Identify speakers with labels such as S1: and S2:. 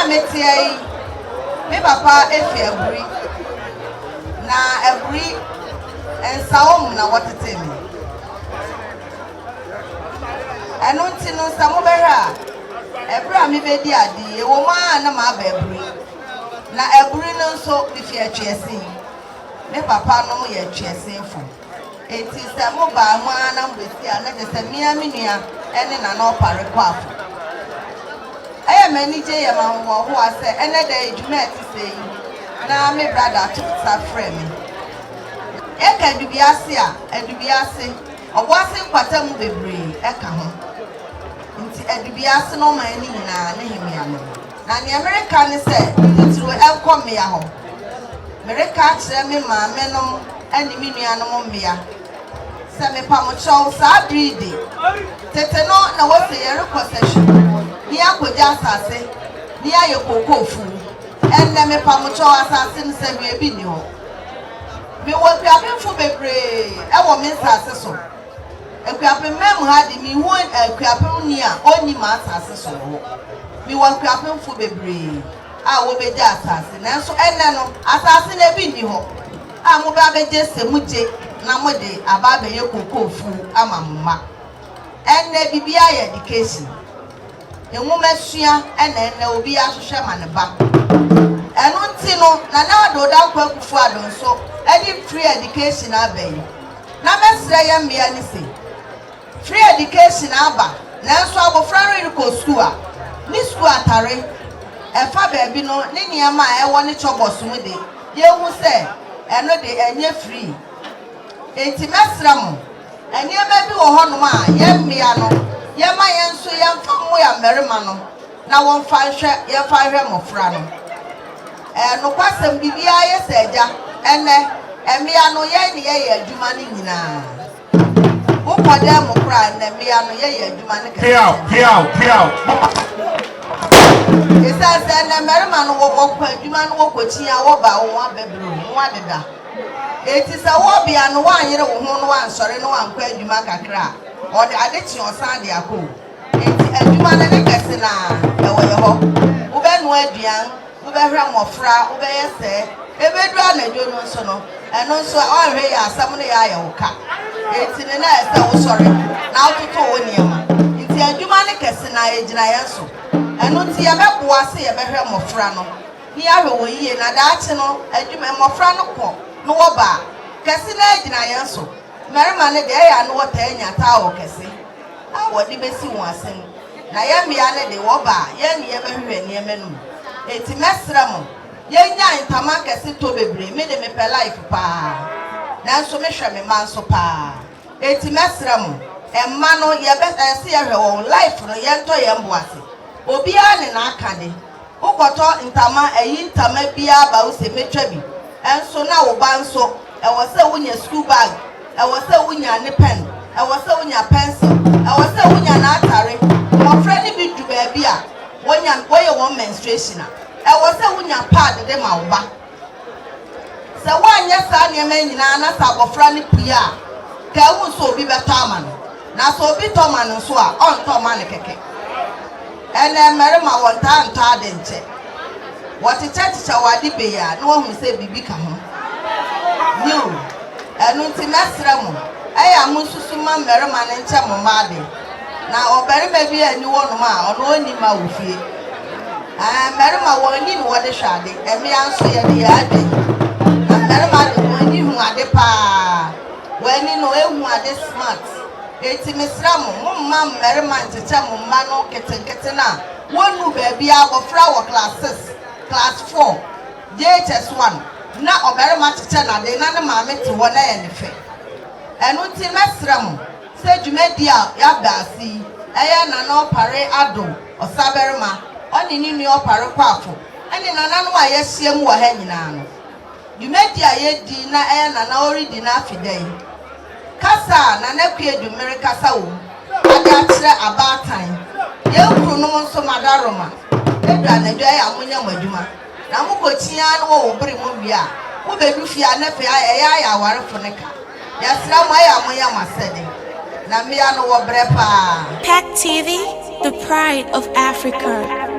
S1: a meteɛ yi, me papa fi Aburi, na Aburi Nsawam na wɔtetee me. Ɛno nti no, sɛ mobɛhwɛ a, ɛberɛ a mebɛdi ade yi, ɛwɔ mu ara na maba Aburi. Na Aburi no nso, mefi Atweasin. Me papa nom yɛ Atweasinfo. Enti sɛ mobaa mu ara na mobɛsi a, na kyerɛ sɛ me ara me nua ne Nana Ɔpare Kwaafo. Ɛyɛ me anigye yɛ me ahohoahoa sɛ ɛnnɛ da yi dwuma a ɛte sɛɛ yi na me brada to nsa frɛ me. Yɛka Adubiase a, Adubiase, Ɔboase nkwata mu bebree ka ho. Nti Adubiase no ɔman no nyinaa ne hemmea no. Na nea mereka ne sɛ, titiriw ɛnkɔ mmea hɔ. Mereka akyerɛ me maamenom ne me nuanom mmea sɛ, mepa mo kyɛw, saa bere yi de, tete no na wose yɛrekɔ sahwi ne yɛakogye asase ne yɛayɛ kookoo fuw. Ɛnnɛ, mepa mo kyɛw, asase no sahwi ebi nni hɔ. Mewɔ akuapemfo bebree wɔ me nsase so. Akuapemman mu ha de, minhu akuapemni a onni m'asase so wɔ hɔ. Mewɔ akuapemfo bebree a wobegye asase, nanso ɛnnɛ no, asase no ebi nni hɔ a mobɛ abegye sɛ mugye na mode aba abɛyɛ kookoo fuw ama mo mma. Ɛnnɛ, biribiara yɛ education. Nwomasua na ɛnnɛ obiara hwehwɛ ma ne ba. Ɛno nti no, Nana Addo Dankwa Akufo-Addo nso de free education aba yi. Na mɛsrɛ yɛn mmea no se, free education aba nanso abofra no rekɔ sukuu a, ne sukuu atare, ɛfa baabi no ne nneɛma a ɛwɔ ne cupboards mu de, yɛnhu sɛ ɛno de ɛnyɛ free. Enti mɛsrɛ mo, nneɛma bi wɔ hɔnom a yɛn mmea no yɛma yɛn nso yɛmfa mmoa mmarima no na wɔmfa nhwɛ yɛmfa nhwɛ mmofra no. Ɛyɛ nokwasɛm, biribiara yɛ sɛ agya. Ɛnnɛ, mmea no, yɛn ne yɛyɛ adwuma no nyinaa. Wokɔ dan mu koraa a, ɛnnɛ mmea no, yɛyɛ adwuma no kɛse
S2: Peaw,
S1: kyɛn
S2: peaw,
S1: mmarima.
S2: peaw.
S1: Esiane sɛ ɛnnɛ mmarima no, wɔkɔ adwuma no, wɔkɔkyin a, wɔba a, wɔn abɛbrɛ o, wɔn adeda. Enti sɛ wo ɔbea no, woanyere wo ho na woansɔre na woankɔ adwuma kakra a, ɔde ade kye ɔsan de akɔ o. Enti adwuma no ne kɛse no ara, ɛwɔ yɛ hɔ. Wobɛnoa aduan, wobɛhwɛ mmɔfra, wobɛyɛ sɛɛ. Ɛbɛduru anadwo no nso no, ɛno nso woanhwɛ yie a asɛm no yɛ ayɛ wo ka. Enti no na ɛsɛ sɛ wosɔre na wototo wo nneɛma. Nti adwuma no kɛse no ara, ɛgyina yɛn so. Ɛno nti yɛbɛboa sɛ yɛbɛhwɛ mmɔfra no na yɛahwɛ wɔn yie na daakye no adwuma, mmɔfra no kɔ na wɔba a, kɛse no ara gyina yɛn so. Mmarima no deɛ, ɛyɛ a na wɔtaa nya towel kɛse a wɔde bɛsi wɔn asen. Na yɛn mmea no de, wɔba a, yɛn ne yɛbɛhwehwɛ nneɛma no mu. Enti mɛsrɛ mo, yɛnnyae ntama akɛse tɔ bebree. Me de, mepɛ life paa, nanso mehwɛ me mma nso paa. Enti mɛsrɛ mo, mma no, yɛbɛ, ɛsɛ sɛ yɛhwɛ wɔn. Life no, yɛntɔ yɛn bo ase. Obiara ne n'akade. Wokɔtɔ ntama, ayi ntama biara ba wo se mɛtwa bi. Nso na wo ba nso, ɛwɔ sɛ wonya school bag, ɛwɔ sɛ wonya ne pen, ɛwɔ sɛ wonya pencil, ɛwɔ sɛ wonya n'atare. Mmɔfra no bi du baabi a, wɔnya, wɔyɛ wɔn menstruation a, ɛwɔ sɛ wonya pad de ma wo ba. Sɛ woanyɛ saa nneɛma yi nyinaa na sɛ abɔfra no pue a, ka ehu sɛ obi bɛtɔ ama no. Na sɛ obi tɔ ma no nso a, ɔntɔ mma no kɛkɛ. Ɛnnɛ mmarima wɔntaa ntɔ ade nkyɛ. Wɔkyekyɛkyekyɛ wo ade bei a, na woahu sɛ biribi ka ho. Yiw, ɛno nti mɛsrɛ mo, ɛyɛ a monsusu mma mmarima no nkyɛ mo mma ade. Na ɔbarima biara nni hɔnom a ɔno onni mma wɔ fie. Ɛɛ, mmarima, wɔn ani na wɔde hwɛ ade, mmea nso, yɛde yɛn adwene. Na mmarima de, wɔn ani hu ade paa. Wɔn ani no, ehu ade smart. Enti mesrɛ mo, momma mmarima nkyekyɛ mo mma no nketenkete no a wonnuu baabiara, abɔfra wɔ class six, class four, JHS one, na ɔbarima kyekyɛ no ade na ne maame te hɔ na ɛyɛ no fɛ. Ɛno nti mɛsrɛ mo sɛ dwumadi a yɛaba ase yi, ɛyɛ Nana Ɔpare Addo Ɔsabarima, ɔne ne nua Ɔpare Kwafo, ne nananom a yɛahyiam wɔ ha nyinaa no, Dwumadi a yɛdi na ɛyɛ Nana ɔredi n'afeda yi, kasa a Nana Kuadu merekasa wɔ mu ade akyerɛ abaatan, yɛn kununom nso Madaroma, edu anadwo ɛyɛ a monyɛ mo adwuma na mokɔ kyi ara na wɔwɔ bere mo wie a, mobedu fie a na afei ɛyɛ ayɛ awarefo no ka. Yɛsrɛ mo ɛyɛ a monyɛ mo asɛde na mmea no wɔbrɛ paa.
S3: Pack TV, the pride of Africa.